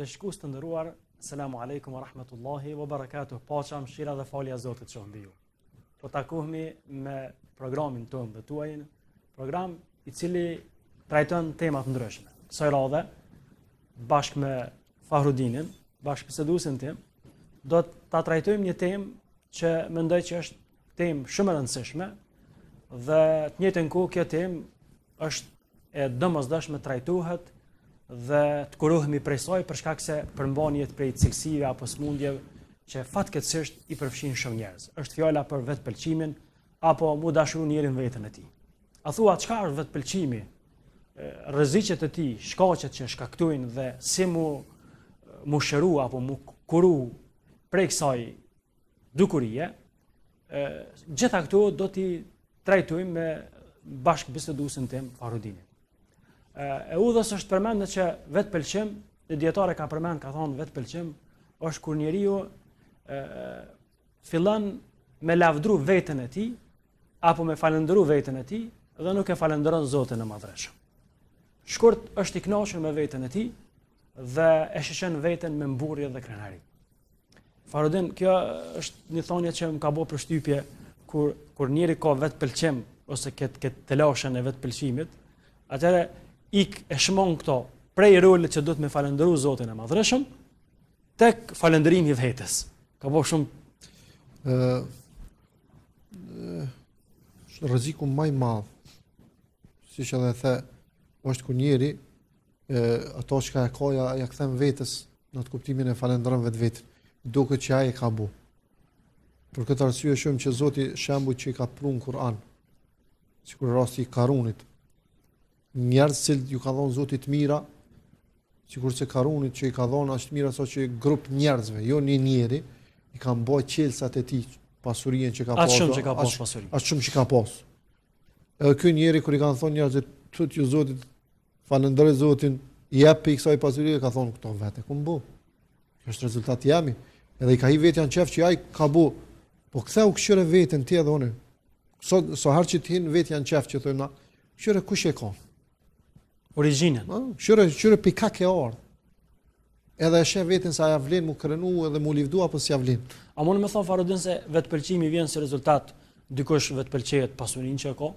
Teleshikues të nderuar, selamu alejkum wa rahmetullahi wa barakatuh, paqa, mëshira dhe falja e Zotit qoftë mbi ju. Po takohemi me programin tonë dhe tuajin, program i cili trajton tema të ndryshme. Kësaj radhe, bashkë me Fahrudinin, bashkëbiseduesin tim, do ta trajtojmë një temë që mendoj që është temë shumë e rëndësishme dhe të njëjtën kohë kjo temë është e domosdoshme trajtohet dhe të kurohemi prej saj për shkak se përmban njëtë prej cilësive apo sëmundjeve që fatkeqësisht i përfshin shumë njerëz. Është fjala për vetëpëlqimin apo mu dashuru njeri në veten e tij. A thua çka është vetëpëlqimi? Rreziqet e tij, shkaqet që shkaktojnë dhe si mu mu shëru apo mu kuru prej kësaj dukurie, gjitha këto do t'i trajtojmë me bashkëbiseduesin tim Fahrudinin. E udhës është përmendë që vetëpëlqim, një dijetar e ka përmend, ka thonë vetëpëlqim, është kur njeriu e, fillon me lavdru veten e tij, apo me falënderu veten e tij, dhe nuk e falënderon Zotin e Madhërishëm. Shkurt është i kënaqur me veten e tij dhe e shiqon veten me mburrje dhe krenari. Fahrudin, kjo është një thonie që më ka bo përshtypje kur kur njeri ka vetëpëlqim ose këtë këtë telashen e vetëpëlqimit, atëherë ik e shmon këto prej rolit që duhet me falënderu Zotin e Madhërishëm tek falënderimi i vetes. Ka bo shumë ë rreziku më i madh, siç edhe the, është kur njeri e, ato çka e ka ja, ja kthen vetes në atë kuptimin e falënderon vetveten, duket që ai e ka bo. Për këtë arsye shumë që Zoti shembujt që i ka pru në Kur'an, sikur rasti i Karunit, njerëz që ju ka dhënë Zoti të mira, sikurse Karunit që i ka dhënë aq të mira sa që grup njerëzve, jo një njeri, i kanë mbajt çelësat e tij, pasurinë që ka pasur. Aq shumë që ka pas pasuri. Aq shumë që ka pas. Edhe ky njeri kur i kanë thonë njerëzit, tutju Zotit, Falënderoj Zotin, jep prej kësaj pasurie, ka thonë këto vetë e kum bo. Kjo është rezultat jemi. Edhe i ka hi vetja në qef që ai ka bo. Po ktheu kqyre veten ti edhe unë. Sa sa herë që të hin vetja në qef që thonë na, kqyre kush e ka. Origjinën. Kqyre kqyre pi ka ke ardh. Edhe e sheh veten se a ja vlen mu krenu edhe mu livdu apo s'ja vlen. A mund me thonë Fahrudin se vetëpëlqimi vjen si rezultat dikush vetëpëlqehet pasurinë që e ka,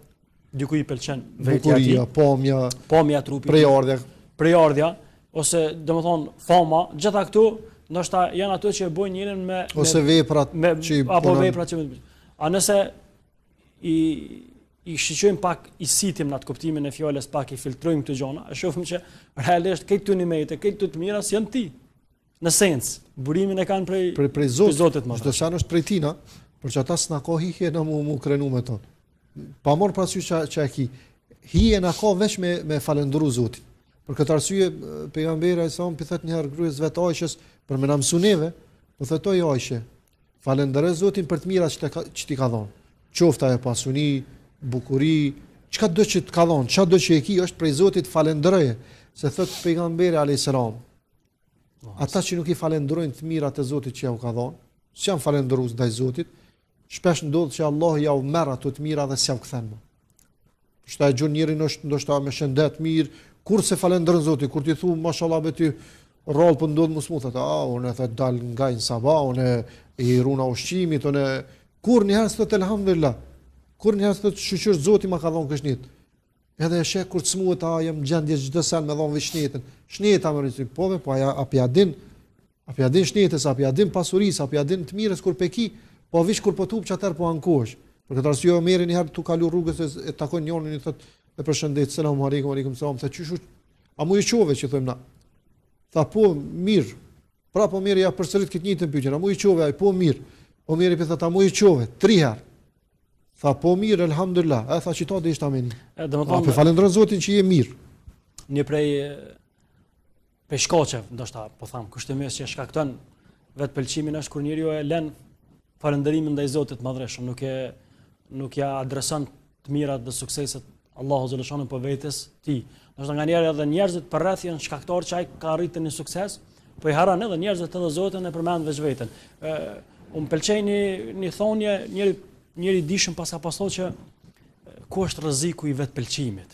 dikuj i pëlqen vetja e tij, pamja, pamja trupi, prejardhja, prejardhja ose domethënë fama, gjitha këto ndoshta janë ato që e bojnë njerin me ose veprat me, që i apo veprat që A nëse i i shiqojmë pak i sitim në atë kuptimin e fjalës pak i filtrojmë këto gjona, e shohim që realisht këto këto nimete, këto këto të mira s'janë të tij. Në sens, burimin e kanë prej prej prej Zotit. Zotit më. Çdo sen është prej tina, por që ata s'na ka hije na mu mu krenu me to. Pa marr parasysh që që e ki. Hije na ka veç me me falënderu Zotin. Për këtë arsye pejgamberi alejhi selam pi thot një herë gruas vet Aishës për me na mësu neve, po thotë oj Aishe, falëndero Zotin për të mirat që të ka, që t'i ka dhënë. Qoftë ajo pasuni, bukuri, çka do që të ka dhënë, çka do që e ki është prej Zotit, falënderoje, se thot pejgamberi alayhis salam. Ata që nuk i falënderojnë të mirat e Zotit që ja u ka dhënë, s'janë falënderues ndaj Zotit, shpesh ndodh që Allahu ja u merr ato të mira dhe s'ja u kthen më. Ndoshta e gjen njerin është ndoshta me shëndet mirë, kurrë s'e falënderon Zotin, kur ti thu mashallah be ti rrallë po ndodh mos mu thotë, a unë thotë dal nga në sabah, unë i runa ushqimit, unë kurrë një herë s'thotë elhamdulillah. Kurrë një herë s'thotë shyqyr Zoti ma ka dhënë kët shnet. Edhe e sheh kur të smuhet, a jam gjendje çdo sen me dhon veç shnetën. Shneta më rëndësi, po ve, po aja a pja din, a pja din shnetës, a pja din pasurisë, a pja din të mirës kur pe ki, po veç kur po tup qatëherë po ankohesh. Për këtë arsye Omeri një herë tu kalu rrugës e, e takon njërin i thot e përshëndet, selam aleikum, aleikum selam, tha qysh a mu i çove që thojmë na. Tha po mirë. Prapë Omeri ja përsërit këtë njëjtën pyetje, a mu i çove ai po mirë. Omeri po thot a mu i çove tri herë. Tha po mirë, elhamdulillah. E tha qita deshta me ni. E domethënë, po falënderon Zotin që je mirë. Një prej prej shkaqeve, ndoshta po tham, kushtimisht që shkakton vetëpëlqimin është kur njeriu e lën falënderimin ndaj Zotit të Madhërishëm, nuk e nuk ja adreson të mirat dhe sukseset Allahu xheleshanuhu po vetes tij. Ndoshta nganjëherë edhe njerëzit përreth janë shkaktar që ai ka arritur një sukses, po i harron edhe njerëzit edhe Zotin e përmend veç veten. Ë unë pëlqej një një thonie, njëri njëri i dishëm paska pas thonë që ku është rreziku i vetëpëlqimit.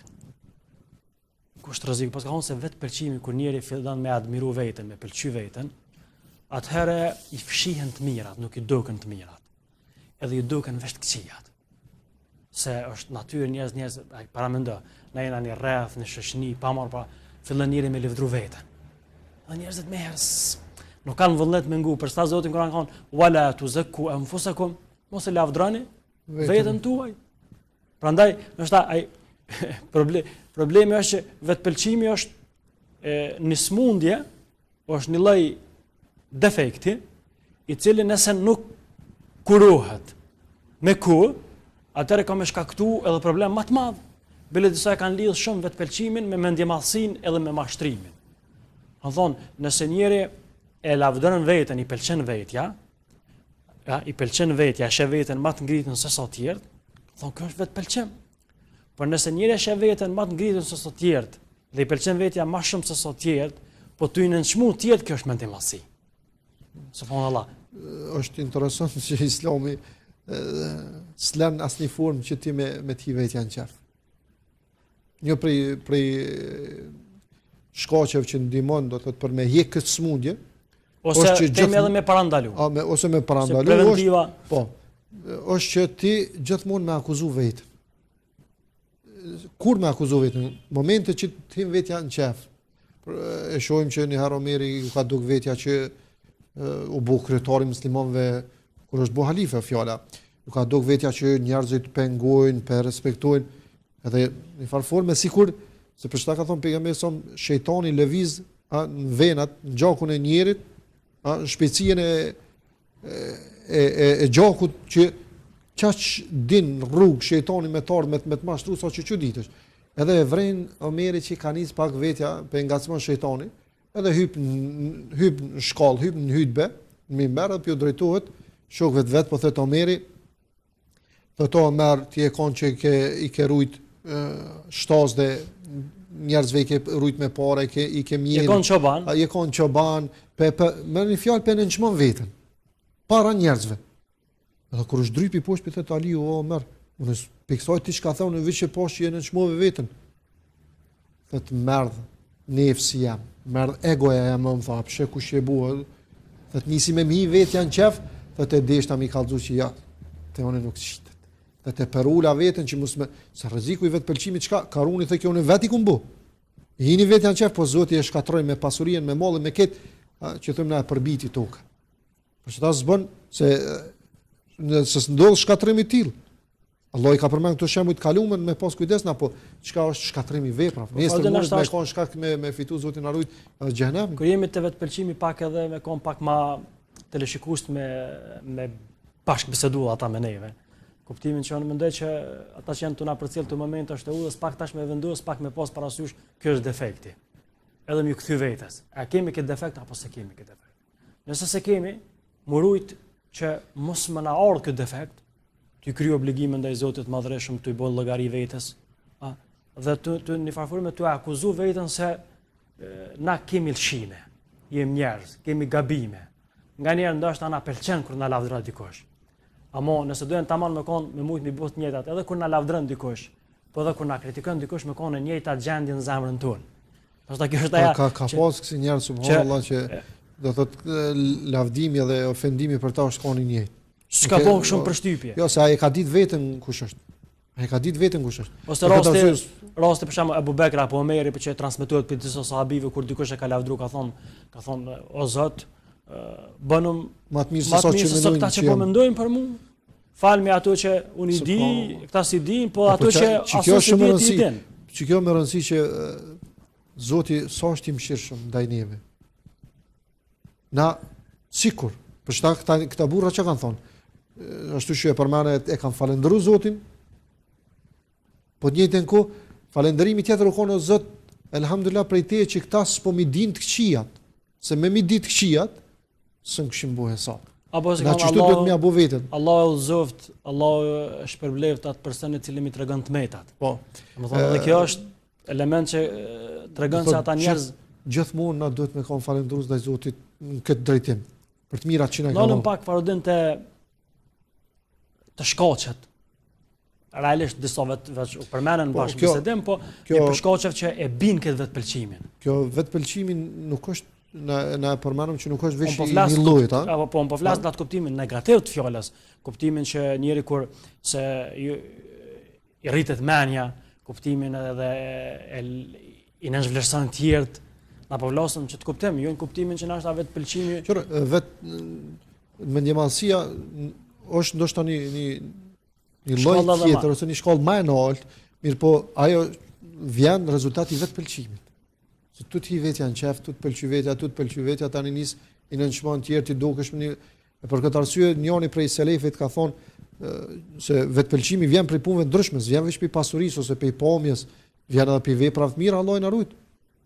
Ku është? Është rrezik, paska thonë se vetëpëlqimi kur njeri fillon me admiru veten, me pëlqy veten, atëherë i fshihen të mirat, nuk i duken të mirat. Edhe i duken veç të këqijat. Se është natyrë njerëz njerëz, ai paramendo, na jena një rreth, një shoqni, pa marr pa fillon njeri me lëvdru veten. Dhe njerëzit me herë nuk kanë vullnet me ngu, për qata Zoti në Kur'an ka thonë, "Wala tuzakku anfusakum", mos e lavdroni veten tuaj. Prandaj, ndoshta ai problem, problemi është që vetëpëlqimi është e, një smundje, është një lloj defekti, i cili nëse nuk kurohet me kohë, atëherë ka me shkaktu edhe problem më të madh. Bile disa e kanë lidhë shumë vetëpëlqimin me mendjemadhësinë edhe me mashtrimin. Kanë thonë, nëse njeri e lavdëron veten, i pëlqen vetja, ja, i pëlqen vetja, e sheh veten më të ngritun se sa të tjerët, thonë kjo është vetëpëlqim. Por nëse njeri e sheh veten më të ngritun se sa të tjerët dhe i pëlqen vetja më shumë se sa të tjerët, po tu i nënçmu të tjerët, kjo është mendjemadhësi. Subhanallah. Është interesant që Islami s'len asnjë formë që ti me me t'hi vetja në qef. Një prej prej shkaqeve që ndihmon do të thotë për me hjek këtë smundje, ose është që gjithë edhe me parandalu. A me ose me parandalu preventiva. Është, po. Është që ti gjithmonë me akuzu veten. Kur me akuzu veten? Momente që të hin vetja në qef. E shohim që një herë Omeri ju ka duk vetja që u bo kryetari i muslimanëve kur është bo halife fjala. Ju ka duk vetja që njerëzit pe ngojnë, pe respektojnë, edhe në farë forme sikur se për çka ka thonë pejgamberi sa shejtani lëviz a, në venat, në gjakun e njerit, a, në shpejtësinë e e e e gjakut që qaq din rrugë shejtani me t'ardh me, me të mashtru sa që çuditesh. Edhe e vren Omeri që ka nis pak vetja pe ngacmon shejtani, edhe hyp hyp në shkallë, hyp në hutbe, në mimber dhe po ju drejtohet shokëve të vet, po thotë Omeri, thotë Omer, ti je kon që i ke i ke rujt shtaz dhe njerëzve i ke rujt me pare, i ke i ke mjel. Je kon çoban. A je kon çoban, pe, pe me një fjalë pe nënçmon veten. Para njerëzve. Edhe kur është drypi poshtë, po thotë Aliu, o Omer, unë prej kësaj ti çka the unë veç e pashë që e nënçmove veten. Thotë m'erdh nefsi jem, m'erdh egoja jem, më tha, pse kush je bu? Thotë nisi me m'hi vetja në qef, thotë e deshta mi kallzu që ja, te unë nuk shitet. Thotë e përula veten që mos me, se rreziku i vetëpëlqimit çka, Karuni thotë kjo unë vetë i kum bu. I hini vetja në qef, po Zoti e shkatroi me pasurinë, me mallin, me këtë, që themi na e përbiti tokën. Për qata s'bën se nëse s'ndodh shkatërrim i tillë. Allah i ka përmend këto shembuj të kaluar me pas kujdes na po çka është shkatërrimi i veprave. Po, Nesër mund të shkon shkak me me fitu Zoti na rujt edhe xhehenemin. Kur jemi te vetëpëlqimi pak edhe me kon pak ma teleshikues me me bashkëbisedu ata me neve. Kuptimin që unë mendoj që ata që janë tu na përcjell këto momente është e udhës pak tash me vendos pak me pas parasysh ky është defekti. Edhe me ju kthy vetes. A kemi këtë defekt apo s'e kemi këtë defekt? Nëse s'e kemi, m'u rujt që mos me na ardhë këtë defekt, t'i kry obligime ndaj Zotit Madhërishëm, t'i bo llogari vetes, a, dhe të, të një farë forme të akuzu veten se e, na kemi lëshime, jem njerëz, kemi gabime. Nganjëherë ndoshta na pëlqen kur na lavdëron dikush. Amo, nëse dojmë tamam me konë, me mujtë mi bo të njëjtat, edhe kur na lavdëron dikush, po edhe kur na kritikon dikush me konë e njëjta gjendje në zemrën tonë. Ndoshta kjo është ajo. Ka ka pas kësi njerëz subhanallahu që do thotë lavdimi dhe ofendimi për ta është konë i njëjtë. S'ka bon shumë përshtypje. Jo, se ai e ka ditë veten kush është. Ai e ka ditë veten kush është. Ose rasti, rasti për shembull Abu Bekr apo Omeri për që transmetohet prej disa sahabive kur dikush e ka lavdru ka thon, ka thon o Zot, bënum më të mirë se sa që mendojnë. Këta që po mendojnë për mua. Falmi ato që unë i di, këta s'i din, po, po ato që aso s'i di ti din. Që kjo me rëndësi që Zoti sa është i mëshirshëm ndaj neve. Na sikur, për qata këta këta burra çka kanë thonë, ashtu që e përmende e kanë falënderu Zotin. Po të njëjtën kohë, falënderimi tjetër u konë o Zot, elhamdulillah prej teje që këta s'po m'i din të këqijat, se me m'i ditë të këqijat, S'më kishin bo hesap. Apo se kanë Allah, duhet me ia bo veten. Allahu e udhëzoft, Allahu e shpërbleft atë person i cili m'i tregon të metat. Po. Domethënë edhe kjo është element që tregon se ata njerëz gjithmonë na duhet me kon falënderues ndaj Zotit në këtë drejtim. Për të mirat që na ka dhënë. Ndalëm pak Farudin te te shkaqet. Realisht disa vetë veç u përmenën po, bashkëbisedim, po kjo, një prej shkaqeve që e bin këtë vetëpëlqimin. Kjo vetëpëlqimin nuk është na na e përmendëm që nuk është veç po i një llojit, a? Apo po, unë po flas në atë kuptimin negativ të fjalës, kuptimin që njeri kur se ju, i rritet menja, kuptimin edhe e, i nënvlerëson të tjerët, na po flasim që të kuptim, jo në kuptimin që ndoshta vetëpëlqimi. Qyre, vetë mendjemadhësia është ndoshta një një një lloj tjetër ose një shkallë më e lartë, mirëpo ajo vjen rezultati i vetëpëlqimit. Se tu të hi vetja në qef, tu të pëlqy vetja, tu të pëlqy vetja, tani nis i nënçmon tjerë ti dukesh më një e për këtë arsye njëri prej selefit ka thonë se vetëpëlqimi vjen prej punëve të ndryshme, s'vjen veç prej pasurisë ose prej pamjes, vjen edhe prej veprave të mira, Allahu na rujt.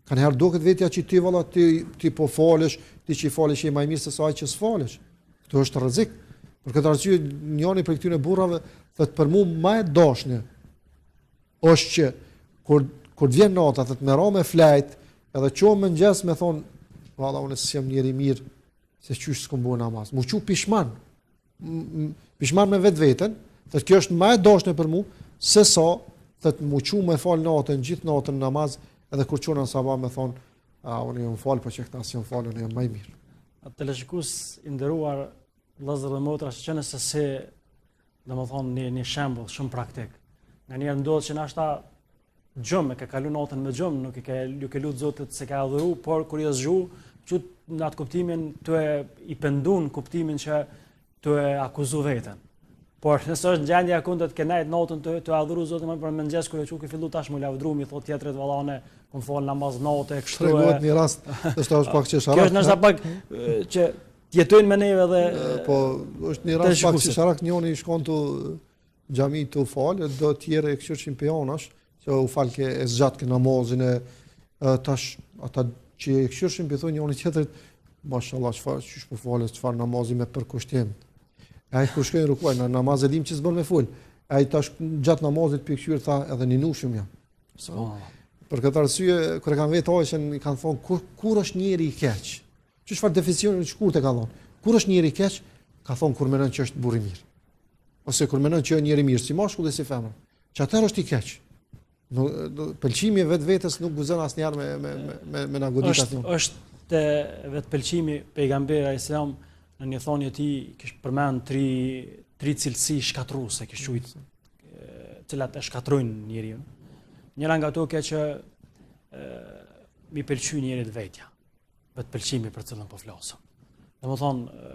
Kanjëherë duket vetja që ti valla ti ti po falesh, ti që falesh je më i mirë se sa ai që s'falesh. Këtu është rrezik. Për këtë arsye njëri prej këtyre burrave thotë për mua më e dashme është që kur kur të vjen nata thotë me ra me flejt, edhe çohem mëngjes me thon valla unë s'jam njeri i mirë se qysh s'kom bo namaz. Mu çu pishman. pishman me vetveten, thotë kjo është më e dashme për mua se sa thotë mu çu me fal natën gjithë natën namaz edhe kur çona sabah me thon a unë jam fal po që këta s'janë fal unë jam më i mirë. Teleshikues i nderuar vëllezër dhe motra, që nëse se domethonë një, një shembull shumë praktik. Nganjëherë ndodh që nashta gjumë, e ke kalu natën me gjumë, nuk e ke, nuk ke lutë Zotit s'e ke adhuru, por kur je zgju, që në atë kuptimin tu e i pendu në kuptimin që tu e akuzu veten. Por nëse është në gjendja e kundërt ke nejt natën tu, tu adhuru Zotin më për mëngjes kur je çu ke fillu tash mu lavdru, mi thot tjetrit valla unë kom fal namaz natë e kështu. Tregohet një rast, është është pak qesharak. Kjo është ndoshta pak që jetojnë me neve dhe po është një rast pak qesharak njëri shkon tu xhami tu fal, do të tjerë e kqyrshin prej anash, se u falke e zgjatke namazin e, e tash ata që e kqyrshin po i thonë njëri tjetrit, mashallah çfarë qysh po falet, çfarë namazi me përkushtim. E ai kur shkoi në ruku, në namaz e dim që s'bën me fol. Ai tash gjatë namazit po kqyr tha edhe ninushëm jam. Subhanallah. Për këtë arsye kur e kanë vetë Aishën i kanë thonë kur kur është njeri i keq. Që çfarë definicioni të shkurtë e ka dhënë. Kur është njeri i keq, ka thonë kur menon që është burrë i mirë. Ose kur menon që është njeri i mirë, si mashkull dhe si femër. Që atëherë është i keq. Në, pëlqimi i vetvetes nuk guxon asnjëherë me me me me, me na godit asnjë. Është te vetëpëlqimi pejgamberi alejhi selam në një thonie të tij kish përmend tri tri cilësi shkatërruese kish quajt të cilat e shkatërrojnë njeriun. Njëra nga ato ke që e, mi pëlqy njerit vetja. Vetëpëlqimi për cilën po flasim. Domethonë,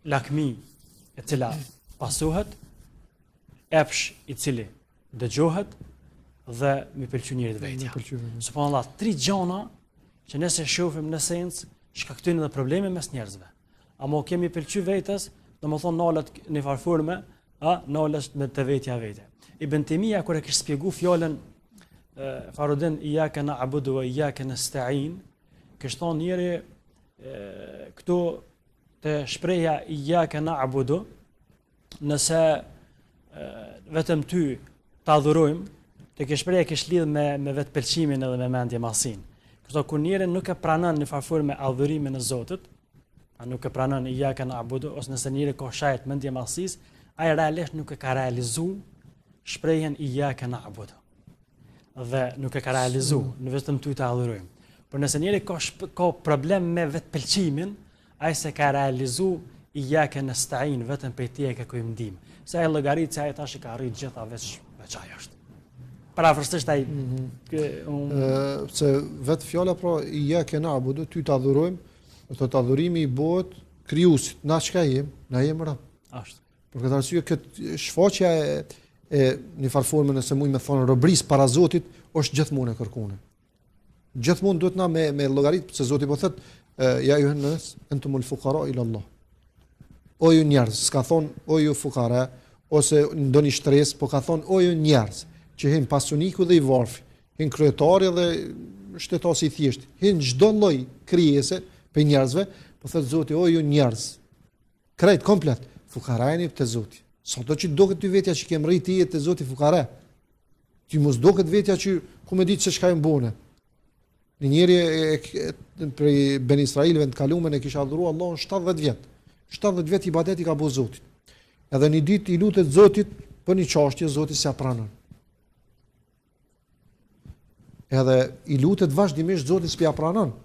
lakmi e cila pasohet, epsh i cili dëgjohet dhe mi pëlqy njerit vetja. Subhanallah, tri gjana që nëse shofim në sens, shkaktojnë edhe probleme mes njerëzve. Amo ke mi pëlqy vetes, domethonë nalet në farë forme, a, nalet me të vetja vete. Ibn Temija, kur e kish spjegu fjalën Farudin, ijake na'budu ve ijake nestain, kish thonë njeri këtu te shprehja ijake na'budu, nëse vetëm ty të adhurojmë, te kjo shprehje kish lidh me, me vetëpëlqimin edhe me mendjemadhësinë. Kështu kur njeri nuk e pranon në farë forme adhurimin e Zotit, a nuk e pranon ijake na'budu, ose nëse njeri ka shenjë të mendjemadhësisë, ai realisht nuk e ka realizu shprehjen ijake na'budu. Dhe nuk e ka realizu, mm. në vetëm ty të adhurojmë. Por nëse njeri ka, shp, ka problem me vetëpëlqimin, ai s'e ka realizu ijake nestain, vetëm prej teje kërkojmë ndihmë. Se ai llogarit se ai tash i ka arrit gjitha veç, veç ai është. Përafërsisht ai... Mm -hmm. Kë, um... e, se vetë fjala pra ijake na'budu, ty të adhurojmë, do të thotë adhurimi i bëhet krijuesit, na çka jem, na jem rob. Ashtu. Për këtë arsye këtë shfaqja e e një farë forme nëse muj me thonë robërisë para Zotit është gjithmonë e kërkuar. Gjithmonë duhet na me me llogarit se Zoti po thot ja ejjuhen nas entumul fuqara ila Allah. O ju njerëz, s'ka thon o ju fukara ose ndonjë shtresë, po ka thon o ju njerëz që hin pasuniku dhe i varfri, hin kryetari dhe shtetasi i thjeshtë, hin çdo lloj krijese prej njerëzve, po thot Zoti o ju njerëz, Krejt komplet, fukara jeni te Zoti. Sado që duket ty vetja që ke mrri ti je te Zoti fukara. Ty mos duket vetja që ku me ditë se çka jam bo une. Një njeri e, e, e, prej Ben Israilëve në të kalumen e kish adhuru Allahun 70 vjet. 70 vjet ibadet i ka bo Zotit. Edhe një ditë i lutet Zotit. Për një çashtje Zoti s'ia pranon. Edhe i lutet vazhdimisht Zoti s'pja pranon.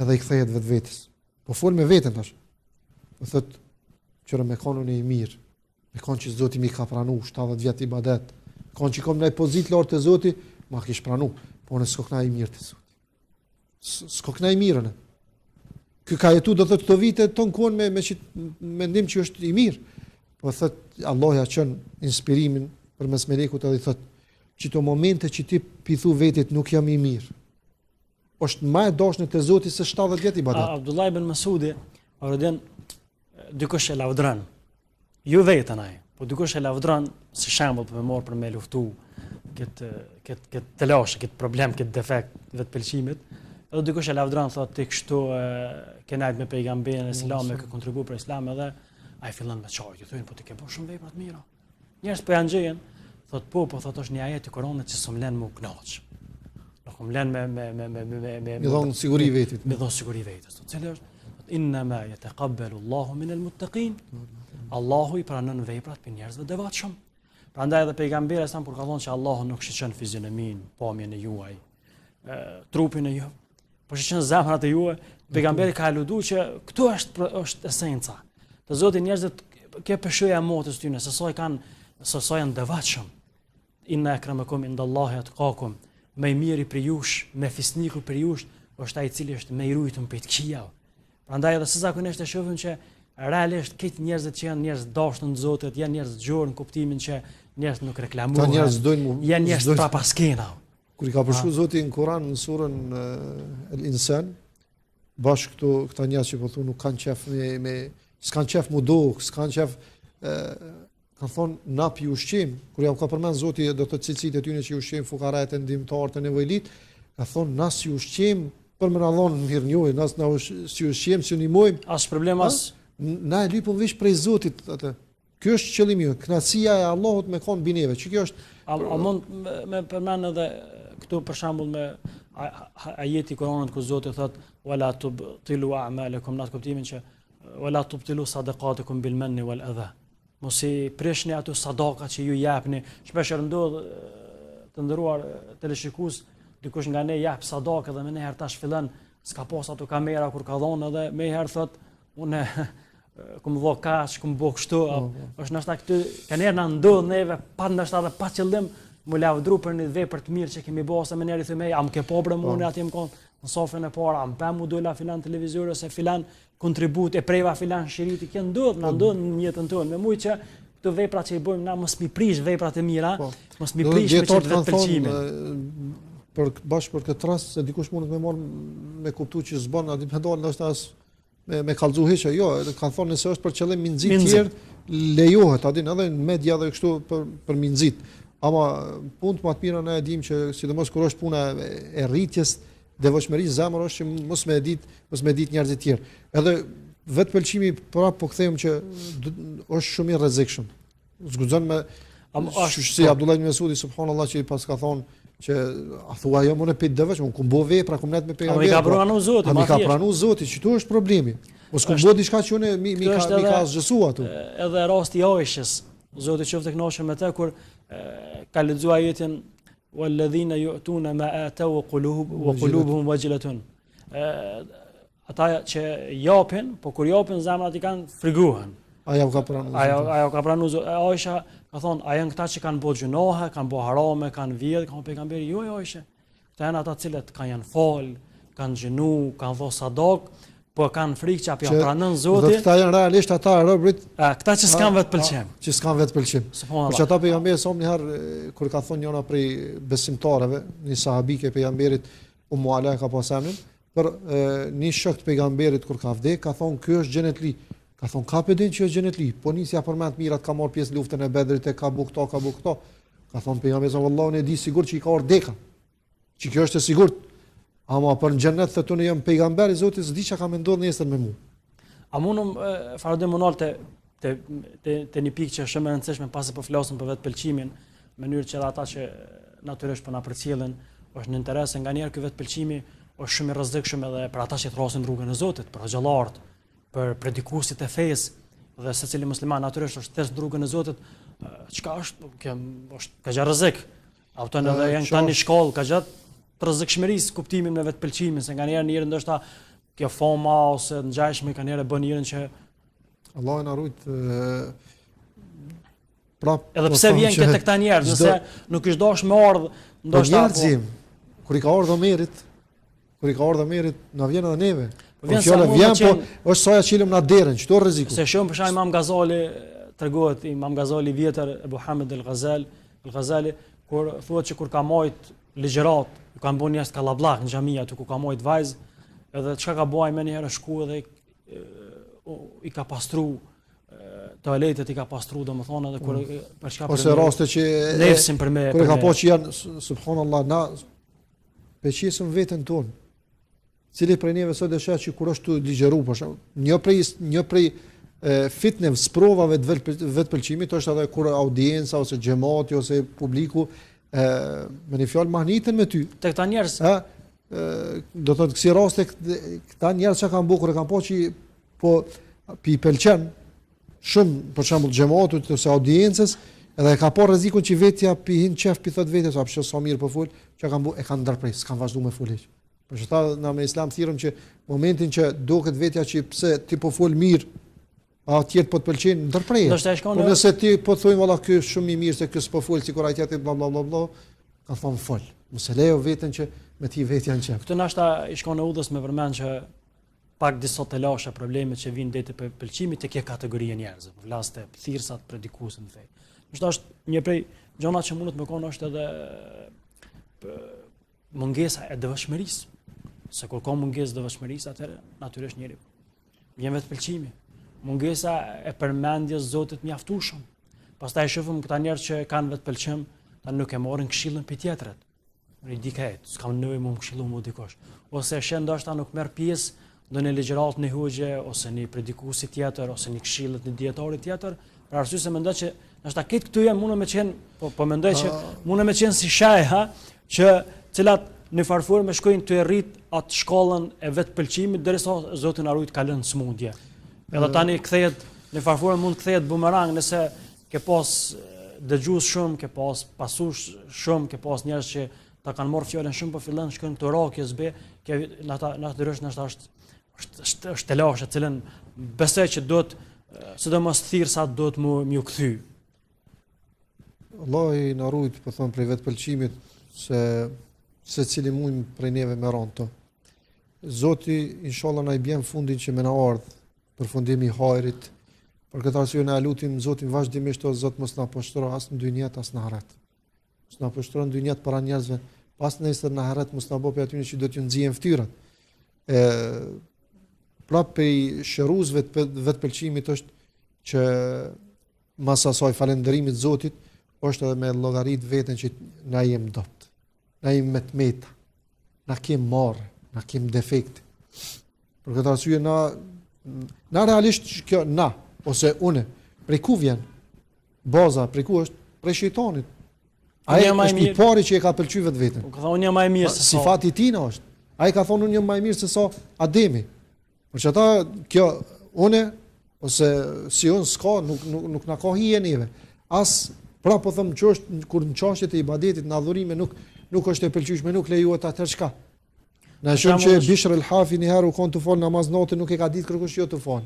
Edhe i kthehet vetvetes. Po fol me veten tash. Po thot, qyre me kon unë i mirë. Me kon që Zoti m'i ka pranu 70 vjet ibadet. Me kon që kom naj pozitë lart te Zoti, ma kish pranu. Po unë s'kokna i mirë te Zoti. S'kokna i mirë unë. Ky ka jetu do thotë këto vite ton kohën me me qit mendim që është i mirë. Po thot Allahu ja çon inspirimin përmes melekut edhe i thot qito momente që ti pi thu vetit nuk jam i mirë. Është më e dashur te Zoti se 70 vjet ibadet. Abdullah ibn Masudi, Fahrudin dikush e lavdron. Jo veten ai, po dikush e lavdron si shembull për me marr për me luftu këtë këtë këtë telashe, këtë problem, këtë defekt vetëpëlqimit. Edhe dikush e lavdron thotë ti kështu e, ke nejt me pejgamberin e islam, ke kontribu për islam edhe ai fillon me qajt, i thonë po ti ke bërë shumë vepra të mira. Njerëz po ja ngjejnë, thot po, po thot është një ajet i Kuranit që s'm lën m'u kënaq. Nuk më lën me me me me me me me dhon siguri vetit. Me dhon siguri vetit. Thot cili është? Thot inna ma yataqabbalu Allahu min al-muttaqin. Allahu i pranon veprat prej njerëzve të devotshëm. Prandaj edhe pejgamberi sa kur ka thonë që Allahu nuk shiqon fizionominë, pamjen e juaj, trupin e juaj, po shiqon zemrat e juaj, pejgamberi ka aludu që këtu është është esenca. Te Zoti njerëzit ke peshoja e motës tyne, se sa i kanë, se sa janë devotshëm. Inna akramakum indallahi atqakum. Më i miri prej jush, më fisniku prej jush, është ai i cili është më i ruajtur prej të këqijave. Prandaj edhe se zakonisht e shohim që realisht këtë njerëzit që janë njerëz dashur në Zotit, janë njerëz gjorë në kuptimin që njerëz nuk reklamohen. Ata njerëz dojnë mu. Janë njerëz prapa skena. Kur i ka përshkru Zoti në Kur'an në surën El Insan, bash këto këta njerëz që po thonë nuk kanë qef me me s'kan qef mu duk, s'kan qef ë kanë thonë na p'i ushqim, kur jau ka përmend Zoti do të cilësitë e tyre që i ushqejmë fukaret e ndihmëtarët e nevojlit, ka thonë na s'i ushqim për me na dhonë mirënjohje, na na s'i ushqim, s'i ndihmojmë. As problem as na e lypëm veç prej Zotit atë. Ky është qëllimi ynë, kënaqësia e Allahut me kon mbi neve. Që kjo është A, a mund me, me përmend edhe këtu për shembull me ajeti i Kuranit ku Zoti thot wala tubtilu a'malakum në atë kuptimin që wala tubtilu sadaqatukum bil manni wal adha. Mos i prishni ato sadaka që ju jepni. Shpesh herë ndodh të nderuar teleshikues, dikush nga ne jep sadaka dhe menjëherë tash fillon s'ka pas ato kamera kur ka dhonë edhe menjëherë thot unë kum dho kaq, kum bo kështu, po, po. është ndoshta këtu, kanjëherë na ndodh neve, pa ndoshta edhe pa qëllim, mu lavdru për një vepër të mirë që kemi bo, ose menjëherë i themi, a më ke po bre mu, po. atje më konë, në safin e parë, a më pe mu dola filan televizor, ose filan kontribut, e preva filan shiriti, kjo ndodh, na ndodh në jetën tonë, me mujtë që këto vepra që i bojmë na mos m'i prish veprat e mira, po. mos m'i prish me qët vetëpëlqimin. Për, bash për këtë rast, se dikush mundet me marrë me kuptu që s'bën, a di me dalë, ndoshta as me me kallzu hiç, jo, edhe kanë thonë nëse është për qëllim mi nxit tjerë, lejohet, a din edhe në media dhe kështu për për mi nxit. Ama punët më të mira ne e dimë që sidomos kur është puna e, e rritjes devotshmërisë zemër është që mos me dit, mos me dit njerëzit tjerë. Edhe vetëpëlqimi prapë po kthehem që është shumë i rrezikshëm. S'guxon me Am është si po. Abdullah ibn Mesudi subhanallahu që i pas ka thonë që a thua jo unë pit devotshëm, unë kum bo vepra, kum net me pejgamberin. A mi ka po. pranu Zoti, ma ka pranu Zoti, qitu është problemi. Mos kum bo diçka që unë mi mi ka mi ka asgjësu ato. Edhe rasti i Aishës, Zoti qoftë i kënaqur me të kur ka lexuar ajetin walladhina yu'tuna ma ataw wa qulub wa qulubuhum wajilatun. Ata që japin, po kur japin zemrat i kanë friguhen. A jau ka pranu Zoti. A jau ka pranu Zoti. Aisha ka thonë, a janë këta që kanë bo gjynahe, kanë bo harame, kanë vjedh, ka thonë pejgamberi, jo, jo, Aisha. Këta janë ata cilët kanë janë fal, kanë agjënu, kanë dhonë sadak, po kanë frikë që a po pranon Zoti. Dhe këta janë realisht ata robrit. A këta që s'kan vetëpëlqim. Që s'kan vetëpëlqim. Por që ata pejgamberi sa një herë kur ka thonë njëra prej besimtareve, një sahabike e pejgamberit Ummu Ala ka pas emrin, për e, një shok të pejgamberit kur ka vdek, ka thonë ky është xhenetli. Ka thonë ka pe din që është xhenetli, po nisi ja përmend mirat, ka marrë pjesë në luftën e Bedrit, e ka bu këto, ka bu këto. Ka thonë pejgamberi sa vallahi unë e di sigurt që i ka ardhur deka. Që kjo është e sigurt. Ama për në xhenet thotë unë jam pejgamber i Zotit, s'di çka ka me ndodh nesër me mua. A mundum Fahrudin m'u nal te te te, te një pikë që është shumë e rëndësishme pasi po flasim për vetëpëlqimin, në mënyrë që edhe ata që natyrisht po na përcjellin, është në interes se nganjëherë ky vetëpëlqimi është shumë i rrezikshëm edhe për ata që thrasin rrugën e Zotit, për hoxhallarët, për predikuesit e fesë. Dhe secili musliman natyrisht është thirrës në rrugën e Zotit, çka është, kjo është ka rrezik. A kupton edhe janë tani shkallë, ka gjatë të rrezikshmërisë kuptimin me vetëpëlqimin, se nganjëherë njeri ndoshta kjo fama ose ngjashme nganjëherë bën njerin që Allahu na rujt pra edhe po pse vjen këtë këta njerëz, nëse nuk ish dash me ardh, po ndoshta po, kur i ka ardhur Omerit, Kur i ka ardhur Omerit, na vjen edhe neve. Po vjen, po, vjen po është sa ja çelim na derën, çto rreziku. Se shumë për shembull Imam Gazali tregohet Imam Gazali i vjetër Ebu Hamid el-Ghazal, el-Ghazali kur thuhet që kur ka majt ligjërat, ju kanë bën njerëz kallabllak në xhami aty ku ka majt vaz, edhe çka ka bo ai menjëherë shku edhe i ka pastru toaletet i ka pastru domethënë edhe kur mm. për çka ose raste që nefsin për me kur ka po që janë subhanallahu na Pe qesim veten tonë. Cili prej neve sot e sheh që kur është tu ligjëru, për shembull, një prej një prej fitneve, sprovave të vetëpëlqimit është edhe kur audienca ose xhemati ose publiku e, me një fjalë mahniten me ty. Te këta njerëz, ë do të thotë kësi raste këta njerëz që kanë bo kur e kanë pa që po pi pëlqen shumë, për shembull, xhematit ose audiencës, edhe e ka pa rrezikun që vetja pi hin qef pi thot vetes, a pse sa mirë po fol, çka kanë bo, e kanë ndërpre, s'kan vazhdu me fol hiç. Për qata na me islam thirrëm që momentin që duket vetja që pse ti po fol mirë, a tjerët po të pëlqejnë, ndërpreje. Ndoshta e shkon. Po nëse ti po thojnë valla ky është shumë i mirë se ky s'po fol sikur ai tjetri bla bla bla bla, ka thonë fol. Mos e lejo veten që me ti vetja në qef. Këtu ndoshta i shkon në udhës me përmend që pak disa telashe probleme që vijnë deri te pëlqimi te kjo kategori e njerëzve, po flas te thirrsat predikuesit në fe. Ndoshta është një prej gjanave që mundet me konë është edhe mungesa e devotshmërisë. Se kur ka mungesë devotshmërisë, atëherë natyrisht njeri vjen vetëpëlqimi. Mungesa e përmendjes Zotit mjaftueshëm. Pastaj shohim këta njerëz që kanë vetëpëlqim, ta nuk e marrin këshillën prej tjetrit. Unë i di krejt, s'kam nevojë mu më këshillu mu dikush. Ose e sheh ndoshta nuk merr pjesë në një ligjëratë një hoxhe, ose një predikusi tjetër, ose një këshillë të një dijetari tjetër, për arsye se mendoj që ndoshta këtë këtu janë mundë me qenë, po, po mendoj që mundë me qenë si shej, ha, që cilat në farë forme shkojnë tu e rrit atë shkallën e vetëpëlqimit, derisa Zoti na rujt kalon smundje. Edhe tani kthehet në farë forme mund të kthehet bumerang nëse Ke pas dëgjues shumë, ke pas pasues shumë, ke pas njerëz që ta kanë marrë fjalën shumë, po fillon shkon këto rakje zbe, ke nata natyrisht ndoshta është është është është telashe të cilën besoj që duhet sidomos thirrsat duhet mu m'ju kthy. Allahu na rujt, po thon prej vetëpëlqimit se secili mund prej neve me ra n'to. Zoti inshallah na i bjen fundin që me na ardh përfundimi i hajrit. Për këtë arsye ne e lutim Zotin vazhdimisht o Zot mos na poshtro as në dynja as në ahiret. Mos na poshtro në dynja para njerëzve, as nesër në ahiret mos na bë prej atyre që do t'ju nxihen fytyrat. Ë prapë prej shëruesve të vetëpëlqimit është që mas asaj falënderimit Zotit është edhe me llogarit veten që na jem dobt. Na jem me të meta. Na kem marre, na kem defekte. Për këtë arsye na na realisht kjo na ose unë prej ku vjen? Baza prej ku është? Prej shejtanit. Ai është i pari që e ka pëlqyer vetveten. Po ka thonë unë jam më i mirë se sa. Sifati i tij është. Ai ka thonë unë jam më i mirë se sa Ademi. Për qata kjo unë ose si unë s'ka nuk nuk nuk na ka hije neve. As pra po them që është kur në çështjet e ibadetit në adhurime nuk nuk është e pëlqyeshme, nuk lejohet atëherë çka. Na shohim që Bishr el-Hafi një herë u kon tu fal namaz natën, nuk e ka ditë kërkush jo tu fal.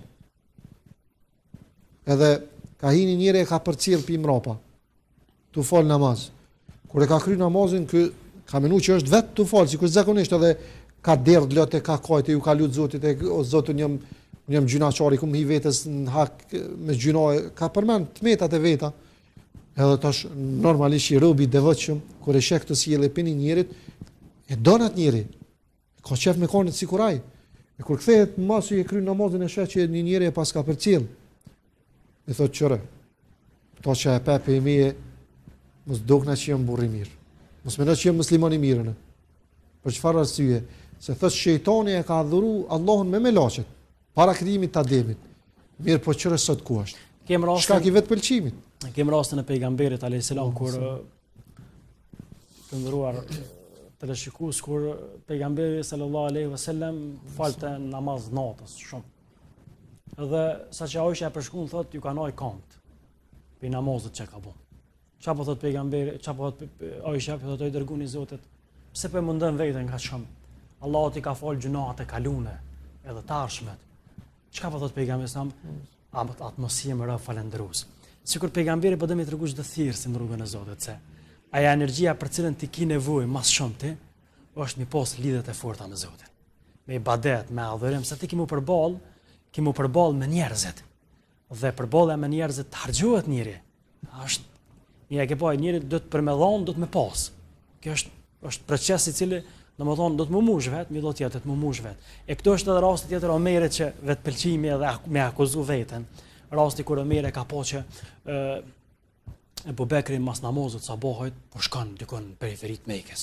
Edhe ka hi një njeri e ka përcjell pi mrapa. Tu fal namaz. Kur e ka kry namazin, ky ka menu që është vetë tu fal, sikur zakonisht edhe ka derdh lot e ka kajt e ju ka lut Zotit e o Zot unë jam unë jam gjynahqar, i kum hi vetes në hak me gjynahe, ka përmend të metat e veta. Edhe tash normalisht i robi i devotshëm kur e sheh këtë sjellje prej një njerit, e don atë njeri. Ka qef me konë sikur ai. E kur kthehet masi e kryen namazin e sheh që një njeri e paska përcjell. I thotë qyre, to që e pe prej meje, mos dokna që jam burrë i mirë. Mos mendo që jam musliman i mirë. Në. Për çfarë arsye? Se thotë shejtani e ka adhuru Allahun me melaqet. Para krijimit të Ademit. Mirëpo qyre sot ku është? Kem rastin, Shkak i vetëpëlqimit. Kem rastin e pejgamberit alayhis salam kur të nderuar teleshikues kur pejgamberi sallallahu alaihi wasallam falte namaz natës shumë. Dhe sa që Aisha e përshkruan thotë ju ka nal kamët prej namazit që ka bo. Çka po thot pejgamberi, çka po thot Aisha, po thot o i dërguni i Zotit. Pse po e mundon veten kaq shumë? Allahu t'i ka fal gjynahet e kalune, edhe të ardhshmet. Çka po thot pejgamberi sa? A më atë mos jem rob falënderues. Sikur pejgamberi po do me tregu çdo thirrësi në rrugën e Zotit se aja energjia për cilën ti ki nevojë më shumë ti është mi pos lidhjet e forta me Zotin. Me ibadet, me adhurim, se ti ki mu përball, ki mu përball me njerëzit. Dhe përballja me njerëzit të harxhohet njeri. Është një e ke pa njeri do të për me dhon, do të me pas. Kjo është është proces i cili domethënë do të më mush vet, mi do të jetë të më mush vet. E këtu është edhe rasti tjetër Omerit që vetëpëlqimi edhe me akuzu veten. Rasti kur Omeri ka pa që ë Ebu Bekri mas namazit sabahit, po shkon dikun në periferi të Mekës.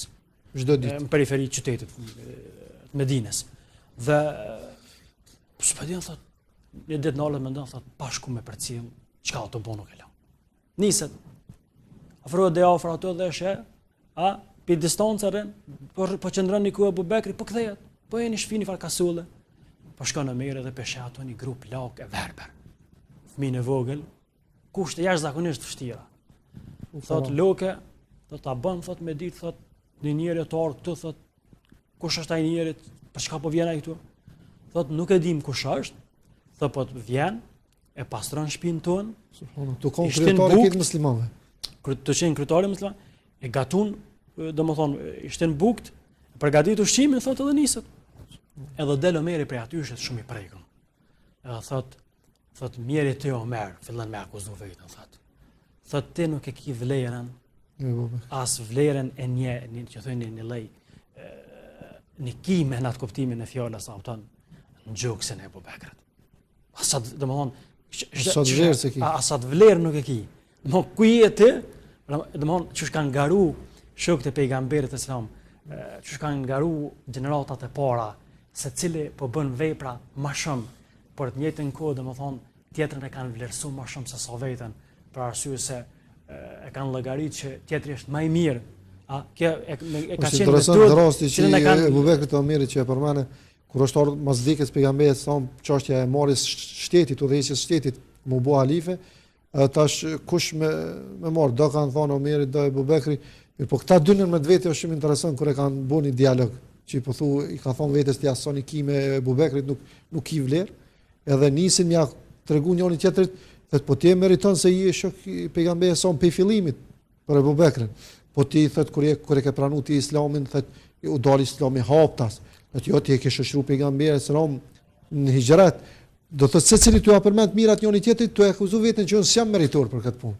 Çdo ditë. Në periferi të qytetit të Medinës. Dhe po s'po di thot, një ditë nalet mendon thot, pa shku me përcjell, çka tu bo nuk e la. Niset. Afrohet dhe afër ato dhe sheh, a pi distancë rrin, po po qëndron një ku Ebu Bekri, po kthehet. Po e një shpi një farë kasulle. Po shkon Omeri dhe pe sheh ato një grup plak e verbër. Fëmijën e vogël, kushte jashtëzakonisht të vështira. Thot loke, thot ta bën, thot me ditë, thot një njeri të ardhur këtu, thot kush është ai njeri, për çka po vjen ai këtu? Thot nuk e dim kush është. Thot po vjen, e pastron shpinë tonë. Subhanallahu, tu kon kryetari i muslimanëve. Kur tu qenë kryetari musliman, e gatun, domethënë, i shtin bukët, përgatit ushqimin, thotë edhe niset. Edhe del Omeri prej aty është shumë i prekun. Edhe thot, thot mjeri ti Omer, fillon me akuzu veten, thot. Thot ti nuk e ki vlerën, as vlerën e një, një që thonë një lloj një kime në atë kuptimin e fjalës, a kupton, në gjoksin e Ebu Bekrit. As atë, domethonë, As atë vlerë s'e ki. As atë vlerë nuk e ki. Domethonë, ku je ti? Domethonë, qysh kanë garu shokët e pejgamberit alejhi selam, qysh kanë garu gjeneratat e para, secili po bën vepra ma shumë, por të njëjtën kohë, domethonë, tjetrën e kanë vlerësu ma shumë se sa veten, për arsye se e kanë llogarit që tjetri është ma i mirë. A, kjo e, e ka qenë metodë... rasti që i kanë... Ebu Bekrit e Omerit që e përmene, kur është ardhur mas vdekjes pejgamberit sa çështja e marrjes shtetit, udhëheqjes shtetit, mu bo halife, edhe tash kush me me marr, do kanë thonë Omeri, do Ebu Bekri, mirë po këta dy në mes veti është shumë interesant kur e kanë bërë një dialog, që i po thu i ka thonë vetes ti as një kime e Ebu Bekrit nuk nuk ki vlerë, edhe nisin me ja tregu njëri tjetrit, thotë po ti e meriton se je shok i pejgamberit sa prej fillimit, për Ebu Bekrin. Po ti thot kur je kur e ke pranu ti Islamin, thot u dal Islami haptas. Thot jo ti e ke shoqëru pejgamberin selam në hixhret. Do të thotë secili tu ja përmend mirat njëri tjetrit, tu e akuzu veten që unë s'jam meritor për këtë punë.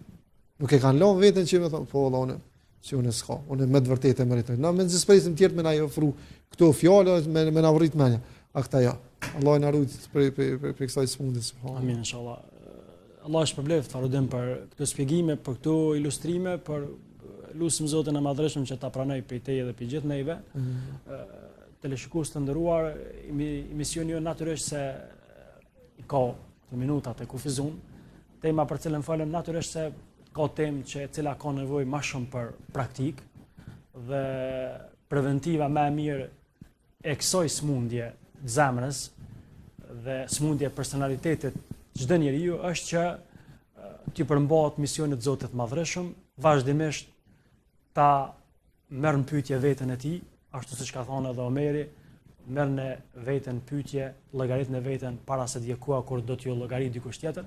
Nuk e kanë lënë veten që me thonë, po valla unë si unë s'ka, unë me të vërtetë e meritoj. Na mezi s'presim tjerët me na i ofru këto fjalë me me na vrit mendja. A këta jo. Allahu na ruajt prej prej prej, prej kësaj smundje subhanallahu. Amin inshallah. Allahu shpërbleft Farudin për këto shpjegime, për këto ilustrime, për lusim Zotin e Madhërishëm që ta pranojë prej teje dhe prej gjithë neve. Mm -hmm. Teleshikues të nderuar, emisioni jonë natyrisht se i ka këto minutat e kufizun. Tema për cilën folëm natyrisht se ka temë që e cila ka nevojë ma shumë për praktikë dhe preventiva më e mirë e kësaj smundje të zemrës dhe smundje e personalitetit çdo njeriu është që t'i përmbahet misionit të Zotit të Madhërishëm, vazhdimisht ta merr në pyetje veten e tij, ashtu siç ka thënë edhe Omeri, merrne veten në pyetje, llogaritne veten para se të vijë koha kur do t'ju llogarit dikush tjetër.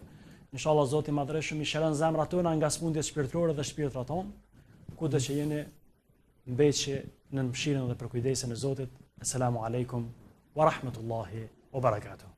Inshallah Zoti i Madhërishëm i shëron zemrat tona nga smundjet shpirtërore dhe shpirtrat tonë, kudo që jeni Mbeçi nën mëshirën dhe përkujdesjen e Zotit. Esselamu alejkum wa rahmetullahi wa barakatuh.